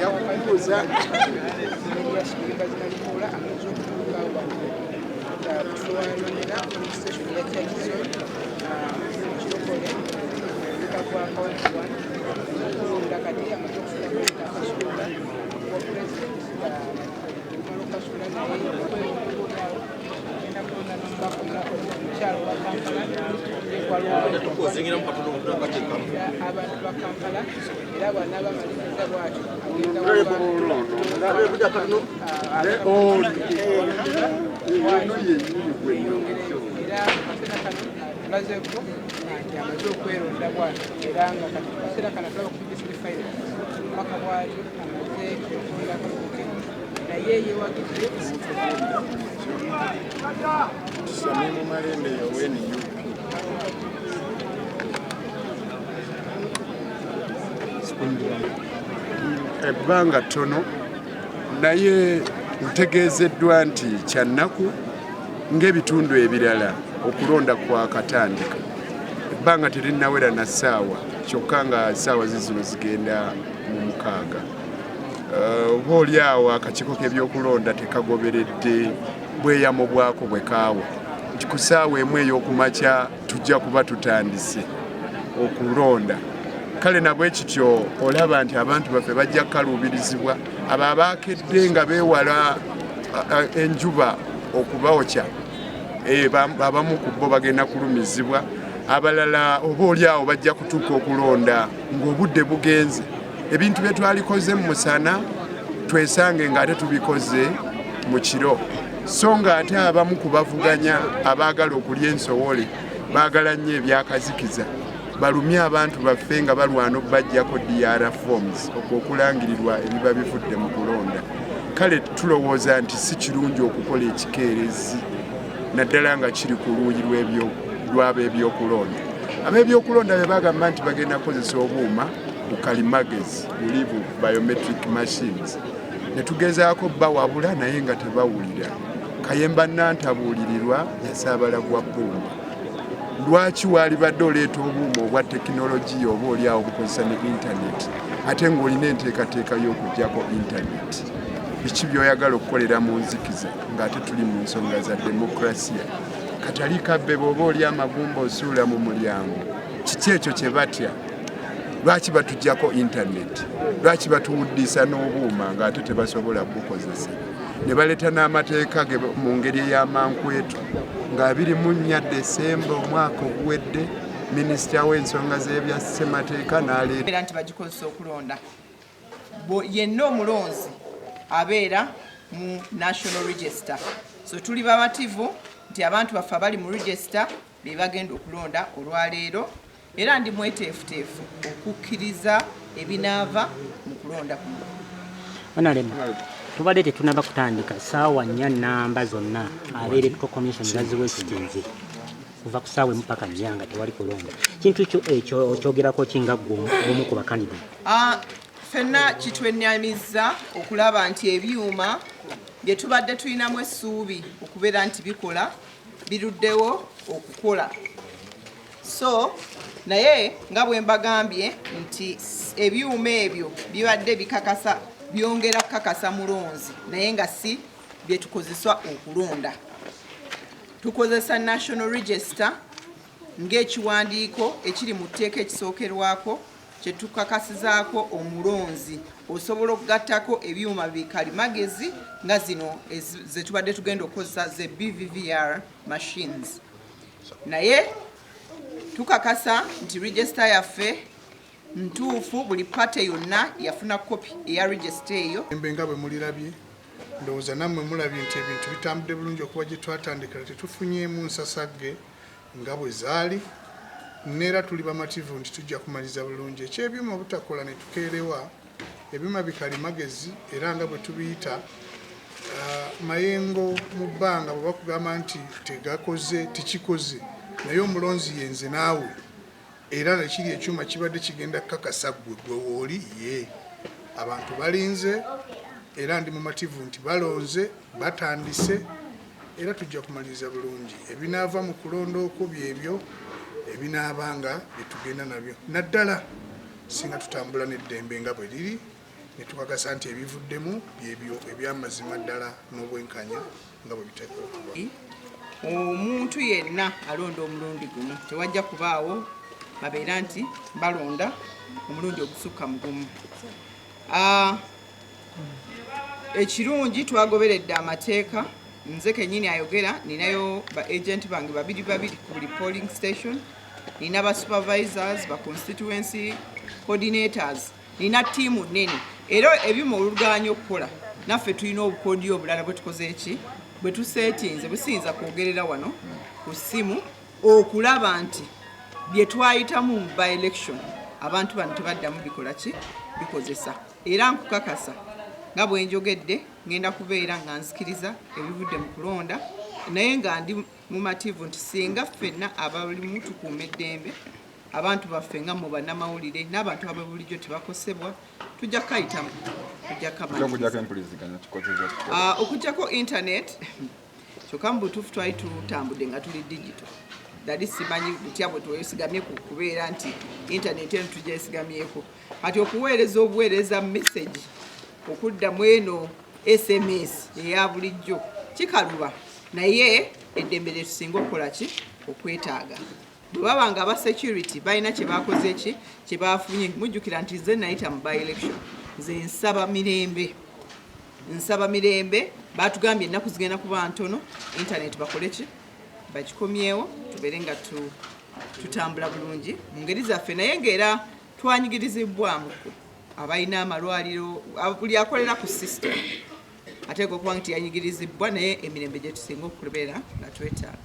Yakubuuza. Abantu ba Kampala era bw'anaaba amaliriza bw'atyo agenda era akaseera kano tulazeeko nti amaze okweronda bw'atyo, era nga kati kaseera kano tulaba ku BBC file omubaka bw'atyo amaze okulonda akalulu ke naye yewagidde. Shamim Malende owa NUP. Ebbanga ttono, naye ntegeezeddwa nti kyannaku ng'ebitundu ebirala okulonda kwakatandika, ebbanga terinnawera na ssaawa, kyokka nga ssaawa zizino zigenda mu 6. Oba oli awo akakiiko k'ebyokulonda tekagoberedde bweyamo bwako bwe kaawa nti ku ssaawa 1 ey'okumakya tujja kuba tutandise okulonda. Kale nabwe kityo olaba nti abantu baffe bajja kukaluubirizibwa, abo abaakedde nga beewala enjuba okubaokya, abamu ku bo bagenda kulumizibwa, abalala oba oli awo bajja kutuuka okulonda ng'obudde bugenze. Ebintu bye twalikoze mu musana twesange ng'ate tubikoze mu kiro, so ng'ate abamu ku bavuganya abaagala okulya ensowole baagala nnyo ebyakazikiza, balumye abantu baffe nga balwana okubaggyako DR forms, okwo okulangirirwa ebiba bivudde mu kulonda. Kale tulowooza nti si kirungi okukola ekikeerezi, naddala nga kiri ku luuyi lw'ab'ebyokulonda. Ab'ebyokulonda be bagamba nti bagenda kukozesa obuuma bukalimagezi buli bu biometric machines, ne tugezaako bawabula naye nga tebawulira. Kayemba nantabuulirirwa yasaabala gwa bbumba. Lwaki waalibadde oleeta obuuma obwa tekinologiya oba oli awo bukozesa ne intaneti, ate ng'olina enteekateeka y'okuggyako intaneti? Biki by'oyagala okukolera mu nzikiza ng'ate tuli mu nsonga za demokrasiya? Katali kabbe bw'oba oli amagumba osuula mu mulyango. Kiki ekyo kye batya? Lwaki batuggyako intaneti? Lwaki batuwuddisa n'obuuma ng'ate tebasobola bukozesa? Ne baleeta n'amateeka mu ngeri ey'amankwetu nga 24 Desemba omwaka oguwedde, minisita w'ensonga z'ebya ssemateeka n'aleeta nti bagikozesa okulonda. Yenna omulonzi abeera mu National Register, so tuli bamativu nti abantu baffe abali mu register be bagenda okulonda olwaleero, era ndi mweteefuteefu okukkiriza ebinaava mu kulonda kuno. Honorable, tubadde tetunaba kutandika, saawa 4 namba zonna aba Electoral Commission baziwesitinze kuva ku saawa 1 paka 4 nga tewali kulonda. Kintu kyo ekyo okyogerako ki nga ggwe omu ku bakandidate? Ffenna kitwennyamizza okulaba nti ebyuma bye tubadde tulinamu essuubi okubeera nti bikola biruddewo okukola. So naye nga bwe mbagambye nti ebyuma ebyo bibadde bikakasa, byongera kukakasa mulonzi, naye nga si bye tukozesa okulonda. Tukozesa National Register ng'ekiwandiiko ekiri mu tteeka ekisookerwako kye tukakasizaako omulonzi. Osobola okugattako ebyuma bikalimagezi nga zino ze tubadde tugenda okukozesa ze BVVR machines, naye tukakasa nti register yaffe ntuufu. Buli party yonna yafuna kopi eya register eyo. Embe nga bwe mulirabye, ndowooza nammwe mulabye nti ebintu bitambudde bulungi okuva gye twatandikira, tetufunyeemu nsasagge nga bwe zaali, neera tuli bamativu nti tujja kumaliza bulungi. Ekyebyuma obutakola ne tukeerewa, ebyuma bikalimagezi era nga bwe tubiyita mayengo mu bbanga, bwe bakugamba nti tegakoze tekikoze, naye omulonzi yenze naawe, era nekiri ekyuma kibadde kigenda kukakasa ggwe gwe wooli ye. Abantu balinze era ndi mumativu nti balonze, batandise era tujja kumaliriza bulungi. Ebinaava mu kulonda okwo byebyo ebinaaba nga byetugenda nabyo, naddala singa tutambula n'eddembe nga bwe liri ne tukakasa nti ebivuddemu byebyo ebyamazima ddala n'obwenkanya nga bwe biteekwa okuba. Omuntu yenna alonda omulundi gumu, tewajja kubaawo babeera nti balonda omulundi ogusukka mu gumu. Ekirungi twagoberedde amateeka. Nze kennyini ayogera ninayo ba agent bange babiri babiri ku buli polling station, nina ba supervisors, ba constituency coordinators, nina ttiimu nnene. Era ebyuma oluganya okukola naffe tulina obukodyo obulala bwe tukoze eki bwe tuseetinze busiyinza kwogerera wano ku ssimu okulaba nti bye twayitamu mu by election abantu bano tebaddamu bikola ki bikozesa. Era nkukakasa nga bwe njogedde ngenda kubeera nga nzikiriza ebivudde mu kulonda, naye nga ndi mumativu nti singa ffenna abalimu tukuuma eddembe, abantu baffe nga mu bannamawulire n'abantu ababulijjo tebakosebwa, tujja kukayitamu, tujja kukamaliriza. Okuggyako internet, kyokka mu butuufu twali tutambudde nga tuli digital, dali simanyi butya bwe twesigamye ku kubeera nti internet eno tugyesigamyeko. Kati okuweereza obuweereza message okuddamu eno SMS eya bulijjo kikaluba, naye eddembe lye tusinga okukola ki okwetaaga. Bwe baba nga aba security balina kye bakoze ki kye bafunye, mujjukira nti nze nayita mu by election, nze nsaba mirembe, nsaba mirembe. Batugambye ennaku zigenda kuba ntono, internet bakole ki bagikomyewo, tubeere nga tutambula bulungi mu ngeri zaffe. Naye ng'era twanyigirizibwamuko abalina amalwaliro, buli akolera ku system ateekwa okuba nti yanyigirizibwa, naye emirembe gye tusinga okubeera nga twetaaga.